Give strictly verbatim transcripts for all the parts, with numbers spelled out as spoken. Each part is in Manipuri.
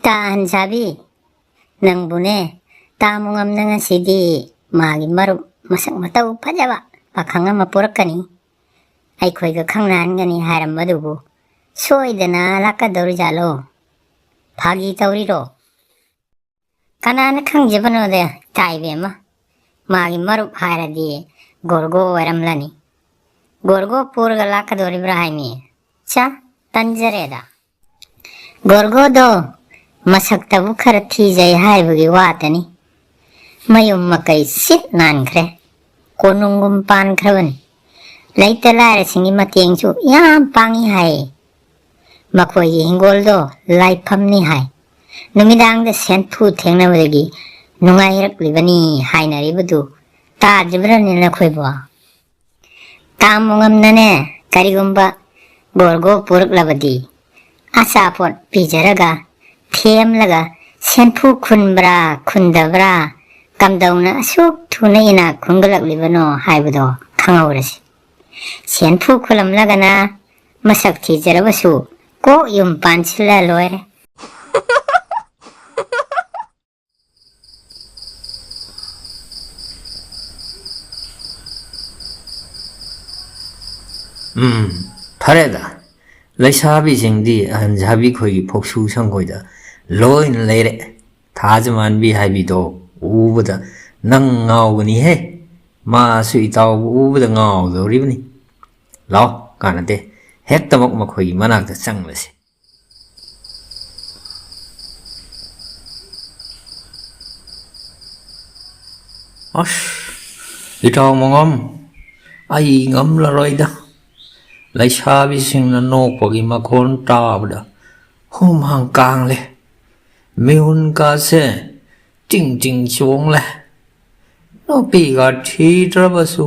ꯇꯥ ꯑꯍꯟꯁꯥꯕꯤ, ꯅꯪꯕꯨꯅꯦ, ꯇꯥ ꯃꯨꯉꯝꯅ ꯉꯁꯤꯗꯤ ꯃꯥꯒꯤ ꯃꯔꯨꯞ ꯃꯁꯛ ꯃꯇꯧ ꯐꯖꯕ ꯄꯥꯈꯪ ꯑꯃ ꯄꯨꯔꯛꯀꯅꯤ꯫ ꯑꯩꯈꯣꯏꯒ ꯈꯪꯅꯍꯟꯒꯅꯤ ꯍꯥꯏꯔꯝꯕꯗꯨꯕꯨ ꯁꯣꯏꯗꯅ ꯂꯥꯛꯀꯗꯧꯔꯤꯖꯥꯠꯂꯣ? ꯐꯥꯒꯤ ꯇꯧꯔꯤꯔꯣ? ꯀꯅꯥꯅ ꯈꯪꯖꯕꯅꯣꯗ, ꯏꯇꯥ ꯏꯕꯦꯝꯃ꯫ ꯃꯥꯒꯤ ꯃꯔꯨꯞ ꯍꯥꯏꯔꯗꯤ ꯒꯣꯔꯒꯣ ꯑꯣꯏꯔꯝꯂꯅꯤ꯫ ꯒꯣꯔꯒꯣ ꯄꯨꯔꯒ ꯂꯥꯛꯀꯗꯧꯔꯤꯕ꯭ꯔꯥ ꯍꯥꯏꯃꯤ? ꯆꯥ, ꯇꯟꯖꯔꯦꯗ꯫ ꯒꯣꯔꯒꯣꯗꯣ ꯃꯁꯛꯇꯕꯨ ꯈꯔ ꯊꯤꯖꯩ ꯍꯥꯏꯕꯒꯤ ꯋꯥꯇꯅꯤ꯫ ꯃꯌꯨꯝ ꯃꯀꯩ ꯁꯤꯠ ꯅꯥꯟꯈ꯭ꯔꯦ꯫ ꯀꯣꯅꯨꯡꯒꯨꯝ ꯄꯥꯟꯈ꯭ꯔꯕꯅꯤ꯫ ꯂꯩꯇ ꯂꯥꯏꯔꯁꯤꯡꯒꯤ ꯃꯇꯦꯡꯁꯨ ꯌꯥꯝ ꯄꯥꯡꯏ ꯍꯥꯏ꯫ ꯃꯈꯣꯏꯒꯤ ꯍꯤꯡꯒꯣꯜꯗꯣ ꯂꯥꯏꯐꯝꯅꯤ ꯍꯥꯏ꯫ ꯅꯨꯃꯤꯗꯥꯡꯗ ꯁꯦꯟꯐꯨ ꯊꯦꯡꯅꯕꯗꯒꯤ ꯅꯨꯡꯉꯥꯏꯔꯛꯂꯤꯕꯅꯤ ꯍꯥꯏꯅꯔꯤꯕꯗꯨ ꯇꯥꯗ꯭ꯔꯤꯕ꯭ꯔꯅꯦ ꯅꯈꯣꯏꯕꯣ? ꯇꯥ ꯃꯨꯉꯝꯅꯅꯦ, ꯀꯔꯤꯒꯨꯝꯕ ꯒꯣꯔꯒꯣ ꯄꯨꯔꯛꯂꯕꯗꯤ ꯑꯆꯥꯄꯣꯠ ꯄꯤꯖꯔꯒ ꯊꯦꯝꯂꯒ ꯁꯦꯟꯐꯨ ꯈꯨꯟꯕ꯭ꯔꯥ ꯈꯨꯟꯗꯕ꯭ꯔꯥ, ꯀꯝꯗꯧꯅ ꯑꯁꯨꯛ ꯊꯨꯅ ꯏꯅꯥꯛ ꯈꯨꯟꯒꯠꯂꯛꯂꯤꯕꯅꯣ ꯍꯥꯏꯕꯗꯣ ꯈꯪꯍꯧꯔꯁꯤ꯫ ꯁꯦꯟꯐꯨ ꯈꯨꯜꯂꯝꯂꯒꯅ ꯃꯁꯛ ꯊꯤꯖꯔꯕꯁꯨ ꯀꯣꯛ ꯌꯨꯝ ꯄꯥꯟꯁꯤꯜꯂ ꯂꯣꯏꯔꯦ꯫ ꯎꯝ, ꯐꯔꯦꯗ꯫ ꯂꯩꯁꯥꯕꯤꯁꯤꯡꯗꯤ ꯑꯍꯟ ꯁꯥꯕꯤ ꯈꯣꯏꯒꯤ ꯐꯣꯛꯁꯨ ꯁꯪꯈꯣꯏꯗ ꯂꯣꯏꯅ ꯂꯩꯔꯦ꯫ ꯊꯥꯖ ꯃꯥꯟꯕꯤ ꯍꯥꯏꯕꯤꯗꯣ ꯎꯕꯗ ꯅꯪ ꯉꯥꯎꯒꯅꯤꯍꯦ꯫ ꯃꯥꯁꯨ ꯏꯇꯥꯎꯕꯨ ꯎꯕꯗ ꯉꯥꯎꯗꯧꯔꯤꯕꯅꯤ꯫ ꯂꯥꯎ, ꯀꯥꯟꯅꯗꯦ꯫ ꯍꯦꯛꯇꯃꯛ ꯃꯈꯣꯏꯒꯤ ꯃꯅꯥꯛꯇ ꯆꯪꯂꯁꯤ꯫ ꯑꯁ, ꯏꯇꯥꯎ ꯃꯉꯝ, ꯑꯩ ꯉꯝꯂꯔꯣꯏꯗ꯫ ꯂꯩꯁꯥꯕꯤꯁꯤꯡꯅ ꯅꯣꯛꯄꯒꯤ ꯃꯈꯣꯟ ꯇꯥꯕꯗ ꯍꯨꯃꯥꯡ ꯀꯥꯡꯂꯦ꯫ ꯃꯤꯍꯨꯟ ꯀꯥꯁꯦ ꯆꯤꯡ ꯆꯤꯡ ꯆꯣꯡꯂꯦ꯫ ꯅꯨꯄꯤꯒ ꯊꯤꯗ꯭ꯔꯕꯁꯨ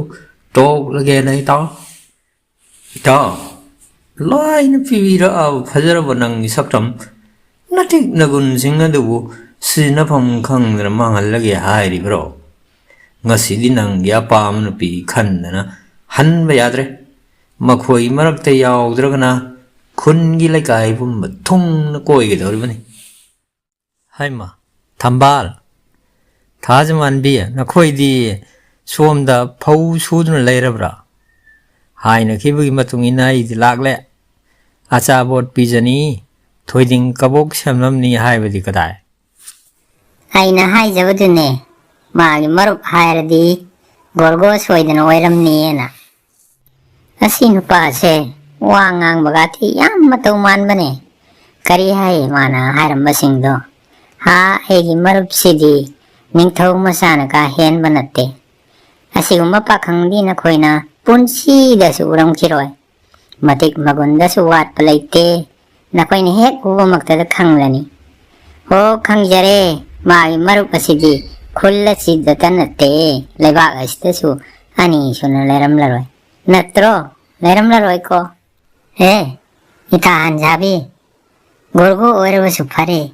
ꯇꯣꯛꯂꯒꯦꯅ ꯏꯇꯥꯎ꯫ ꯏꯇꯥꯎ, ꯂꯥꯏꯅ ꯄꯤꯕꯤꯔꯛꯑꯕ ꯐꯖꯔꯕ ꯅꯪꯒꯤ ꯁꯛꯇꯝ, ꯅꯇꯤꯛ ꯅꯒꯨꯟꯁꯤꯡ ꯑꯗꯨꯕꯨ ꯁꯤꯖꯤꯟꯅꯐꯝ ꯈꯪꯗꯅ ꯃꯥꯡꯍꯜꯂꯒꯦ ꯍꯥꯏꯔꯤꯕ꯭ꯔꯣ? ꯉꯁꯤꯗꯤ ꯅꯪꯒꯤ ꯑꯄꯥꯝꯕ ꯅꯨꯄꯤ ꯈꯟꯗꯅ ꯍꯟꯕ ꯌꯥꯗ꯭ꯔꯦ꯫ ꯃꯈꯣꯏ ꯃꯔꯛꯇ ꯌꯥꯎꯗ꯭ꯔꯒꯅ ꯈꯨꯟꯒꯤ ꯂꯩꯀꯥꯏ ꯄꯨꯝꯕ ꯊꯨꯡꯅ ꯀꯣꯏꯒꯗꯧꯔꯤꯕꯅꯤ꯫ ꯍꯩꯃ, ꯊꯝꯕꯥꯜ, ꯊꯥꯖꯃꯥꯟꯕꯤ, ꯅꯈꯣꯏꯗꯤ ꯁꯣꯝꯗ ꯐꯧ ꯁꯨꯗꯨꯅ ꯂꯩꯔꯕ꯭ꯔꯥ? ꯍꯥꯏꯅꯈꯤꯕꯒꯤ ꯃꯇꯨꯡ ꯏꯟꯅ ꯑꯩꯗꯤ ꯂꯥꯛꯂꯦ꯫ ꯑꯆꯥꯄꯣꯠ ꯄꯤꯖꯅꯤ, ꯊꯣꯏꯗꯤꯡ ꯀꯕꯣꯛ ꯁꯦꯝꯂꯝꯅꯤ ꯍꯥꯏꯕꯗꯤ ꯀꯗꯥꯏ? ꯑꯩꯅ ꯍꯥꯏꯖꯕꯗꯨꯅꯦ, ꯃꯥꯒꯤ ꯃꯔꯨꯞ ꯍꯥꯏꯔꯗꯤ ꯒꯣꯔꯒꯣ ꯁꯣꯏꯗꯅ ꯑꯣꯏꯔꯝꯅꯤꯅ꯫ ꯑꯁꯤ ꯅꯨꯄꯥꯁꯦ ꯋꯥ ꯉꯥꯡꯕꯒꯥꯇꯤ ꯌꯥꯝ ꯃꯇꯧ ꯃꯥꯟꯕꯅꯦ꯫ ꯀꯔꯤ ꯍꯥꯏ ꯃꯥꯅ ꯍꯥꯏꯔꯝꯕꯁꯤꯡꯗꯣ? "ꯍꯥ, ꯑꯩꯒꯤ ꯃꯔꯨꯞꯁꯤꯗꯤ ꯅꯤꯡꯊꯧ ꯃꯆꯥꯅ ꯀꯥ ꯍꯦꯟꯕ ꯅꯠꯇꯦ꯫ ꯑꯁꯤꯒꯨꯝꯕ ꯄꯥꯈꯪꯗꯤ ꯅꯈꯣꯏꯅ ꯄꯨꯟꯁꯤꯗꯁꯨ ꯎꯔꯝꯈꯤꯔꯣꯏ꯫ ꯃꯇꯤꯛ ꯃꯒꯨꯟꯗꯁꯨ ꯋꯥꯠꯄ ꯂꯩꯇꯦ꯫ ꯅꯈꯣꯏꯅ ꯍꯦꯛ ꯎꯕꯃꯛꯇꯗ ꯈꯪꯂꯅꯤ꯫" "ꯑꯣ, ꯈꯪꯖꯔꯦ꯫ ꯃꯥꯒꯤ ꯃꯔꯨꯞ ꯑꯁꯤꯗꯤ ꯈꯨꯜ ꯑꯁꯤꯗꯇ ꯅꯠꯇꯦ, ꯂꯩꯕꯥꯛ ꯑꯁꯤꯗꯁꯨ ꯑꯅꯤ ꯁꯨꯅ ꯂꯩꯔꯝꯂꯔꯣꯏ꯫ ꯅꯠꯇ꯭ꯔꯣ? ꯂꯩꯔꯝꯂꯔꯣꯏꯀꯣ?" "ꯑꯦ, ꯏꯇꯥ ꯍꯟꯖꯥꯕꯤ, ꯒꯣꯔꯒꯣ ꯑꯣꯏꯔꯕꯁꯨ ꯐꯔꯦ,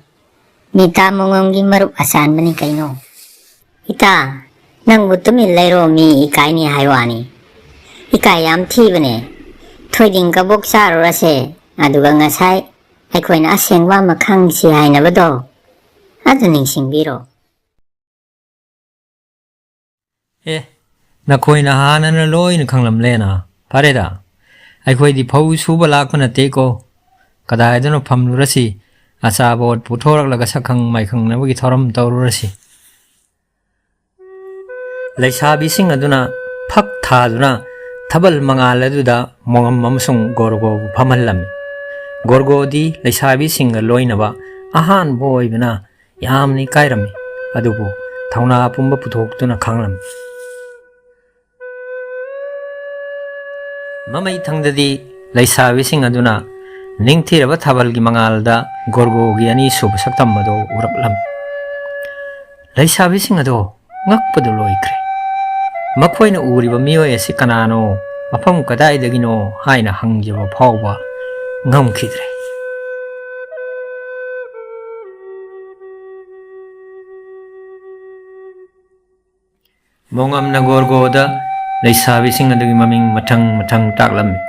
ꯃꯤꯇꯥ ꯃꯉꯣꯝꯒꯤ ꯃꯔꯨꯞ ꯑꯆꯥꯟꯕꯅꯤ ꯀꯩꯅꯣ꯫ ꯏꯇꯥ, ꯅꯪꯕꯨ ꯇꯨꯃꯤꯟ ꯂꯩꯔꯣ, ꯃꯤ ꯏꯀꯥꯏꯅꯤ ꯍꯥꯏ ꯋꯥꯅꯤ꯫ ꯏꯀꯥꯏ ꯌꯥꯝ ꯊꯤꯕꯅꯦ꯫ ꯊꯣꯏꯗꯤꯡ ꯀꯕꯣꯛ ꯆꯥꯔꯨꯔꯁꯦ, ꯑꯗꯨꯒ ꯉꯁꯥꯏ ꯑꯩꯈꯣꯏꯅ ꯑꯁꯦꯡꯕ ꯑꯃ ꯈꯪꯁꯤ ꯍꯥꯏꯅꯕꯗꯣ, ꯑꯗꯨ ꯅꯤꯡꯁꯤꯡꯕꯤꯔꯣ꯫" "ꯑꯦ, ꯅꯈꯣꯏꯅ ꯍꯥꯟꯅꯅ ꯂꯣꯏꯅ ꯈꯪꯂꯝꯂꯦꯅ꯫ ꯐꯔꯦꯗ, ꯑꯩꯈꯣꯏꯗꯤ ꯐꯧ ꯁꯨꯕ ꯂꯥꯛꯄ ꯅꯠꯇꯦꯀꯣ꯫ ꯀꯗꯥꯏꯗꯅꯣ ꯐꯝꯂꯨꯔꯁꯤ, ꯑꯆꯥꯄꯣꯠ ꯄꯨꯊꯣꯔꯛꯂꯒ ꯁꯛꯈꯪ ꯃꯥꯏꯈꯪꯅꯕꯒꯤ ꯊꯧꯔꯝ ꯇꯧꯔꯨꯔꯁꯤ꯫" ꯂꯩꯁꯥꯕꯤꯁꯤꯡ ꯑꯗꯨꯅ ꯐꯛ ꯊꯥꯗꯨꯅ ꯊꯥꯕꯜ ꯃꯉꯥꯜ ꯑꯗꯨꯗ ꯃꯣꯉꯝ ꯑꯃꯁꯨꯡ ꯒꯣꯔꯒꯣꯕꯨ ꯐꯝꯍꯜꯂꯝꯃꯤ꯫ ꯒꯣꯔꯒꯣꯗꯤ ꯂꯩꯁꯥꯕꯤꯁꯤꯡꯒ ꯂꯣꯏꯅꯕ ꯑꯍꯥꯟꯕ ꯑꯣꯏꯕꯅ ꯌꯥꯝꯅ ꯏꯀꯥꯏꯔꯝꯃꯤ, ꯑꯗꯨꯕꯨ ꯊꯧꯅꯥ ꯄꯨꯝꯕ ꯄꯨꯊꯣꯛꯇꯨꯅ ꯈꯥꯡꯂꯝꯃꯤ꯫ ꯃꯃꯩ ꯊꯪꯗꯗꯤ ꯂꯩꯁꯥꯕꯤꯁꯤꯡ ꯑꯗꯨꯅ ꯅꯤꯡꯊꯤꯔꯕ ꯊꯥꯕꯜꯒꯤ ꯃꯉꯥꯜꯗ ꯒꯣꯔꯒꯣꯒꯤ ꯑꯅꯤꯁꯨꯕ ꯁꯛꯇꯝ ꯑꯗꯨ ꯎꯔꯛꯂꯝꯃꯤ꯫ ꯂꯩꯁꯥꯕꯤꯁꯤꯡ ꯑꯗꯣ ꯉꯛꯄꯗ ꯂꯣꯏꯈ꯭ꯔꯦ꯫ ꯃꯈꯣꯏꯅ ꯎꯔꯤꯕ ꯃꯤꯑꯣꯏ ꯑꯁꯤ ꯀꯅꯥꯅꯣ, ꯃꯐꯝ ꯀꯗꯥꯏꯗꯒꯤꯅꯣ ꯍꯥꯏꯅ ꯍꯪꯖꯕ ꯐꯥꯎꯕ ꯉꯝꯈꯤꯗ꯭ꯔꯦ꯫ ꯃꯣꯉꯝꯅ ꯒꯣꯔꯒꯣꯗ ꯂꯩꯁꯥꯕꯤꯁꯤꯡ ꯑꯗꯨꯒꯤ ꯃꯃꯤꯡ ꯃꯊꯪ ꯃꯊꯪ ꯇꯥꯛꯂꯝꯃꯤ꯫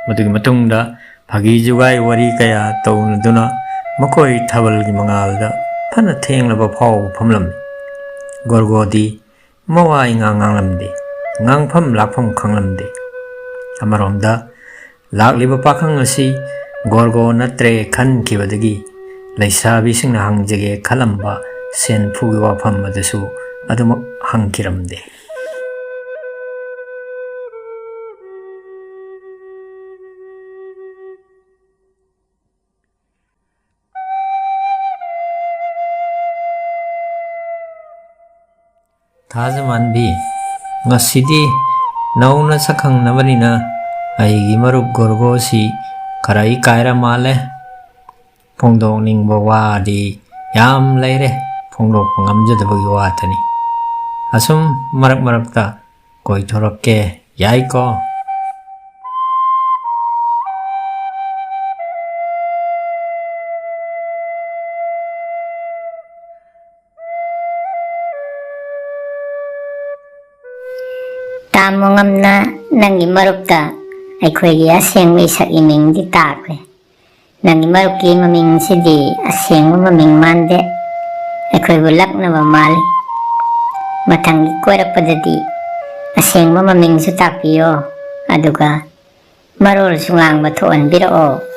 ꯃꯗꯨꯒꯤ ꯃꯇꯨꯡꯗ ꯐꯥꯒꯤ ꯖꯨꯒꯥꯏ ꯋꯥꯔꯤ ꯀꯌꯥ ꯇꯧꯅꯗꯨꯅ ꯃꯈꯣꯏ ꯊꯥꯕꯜꯒꯤ ꯃꯉꯥꯜꯗ ꯐꯅ ꯊꯦꯡꯂꯕ ꯐꯥꯎꯕ ꯐꯝꯂꯝꯃꯤ꯫ ꯒꯣꯔꯒꯣꯗꯤ ꯃꯋꯥ ꯏꯉꯥꯡ ꯉꯥꯡꯂꯝꯗꯦ, ꯉꯥꯡꯐꯝ ꯂꯥꯛꯐꯝ ꯈꯪꯂꯝꯗꯦ꯫ ꯑꯃꯔꯣꯝꯗ, ꯂꯥꯛꯂꯤꯕ ꯄꯥꯈꯪ ꯑꯁꯤ ꯒꯣꯔꯒꯣ ꯅꯠꯇ꯭ꯔꯦ ꯈꯟꯈꯤꯕꯗꯒꯤ, ꯂꯩꯁꯥꯕꯤꯁꯤꯡꯅ ꯍꯪꯖꯒꯦ ꯈꯜꯂꯝꯕ ꯁꯦꯟꯐꯨꯒꯤ ꯋꯥꯐꯝ ꯑꯗꯨꯁꯨ ꯑꯗꯨꯃꯛ ꯍꯪꯈꯤꯔꯝꯗꯦ꯫ ꯊꯥꯖꯃꯥꯟꯕꯤ, ꯉꯁꯤꯗꯤ ꯅꯧꯅ ꯁꯛꯈꯪꯅꯕꯅꯤꯅ ꯑꯩꯒꯤ ꯃꯔꯨꯞ ꯒꯣꯔꯒꯣꯁꯤ ꯈꯔ ꯏꯀꯥꯏꯔ ꯃꯥꯜꯂꯦ꯫ ꯐꯣꯡꯗꯣꯛꯅꯤꯡꯕ ꯋꯥꯗꯤ ꯌꯥꯝ ꯂꯩꯔꯦ, ꯐꯣꯡꯗꯣꯛꯄ ꯉꯝꯖꯗꯕꯒꯤ ꯋꯥꯇꯅꯤ꯫ ꯑꯁꯨꯝ ꯃꯔꯛ ꯃꯔꯛꯇ ꯀꯣꯏꯊꯣꯔꯛꯀꯦ, ꯌꯥꯏꯀꯣ? ꯇꯥꯃꯣ ꯉꯝꯅ ꯅꯪꯒꯤ ꯃꯔꯨꯞꯇ ꯑꯩꯈꯣꯏꯒꯤ ꯑꯁꯦꯡꯕ ꯏꯁꯛ ꯏꯃꯤꯡꯗꯤ ꯇꯥꯈ꯭ꯔꯦ꯫ ꯅꯪꯒꯤ ꯃꯔꯨꯞꯀꯤ ꯃꯃꯤꯡꯁꯤꯗꯤ ꯑꯁꯦꯡꯕ ꯃꯃꯤꯡ ꯃꯥꯟꯗꯦ, ꯑꯩꯈꯣꯏꯕꯨ ꯂꯛꯅꯕ ꯃꯥꯜꯂꯤ꯫ ꯃꯊꯪꯒꯤ ꯀꯣꯏꯔꯛꯄꯗꯗꯤ ꯑꯁꯦꯡꯕ ꯃꯃꯤꯡꯁꯨ ꯇꯥꯛꯄꯤꯌꯣ, ꯑꯗꯨꯒ ꯃꯔꯣꯜꯁꯨ ꯉꯥꯡꯕ ꯊꯣꯛꯍꯟꯕꯤꯔꯛꯑꯣ꯫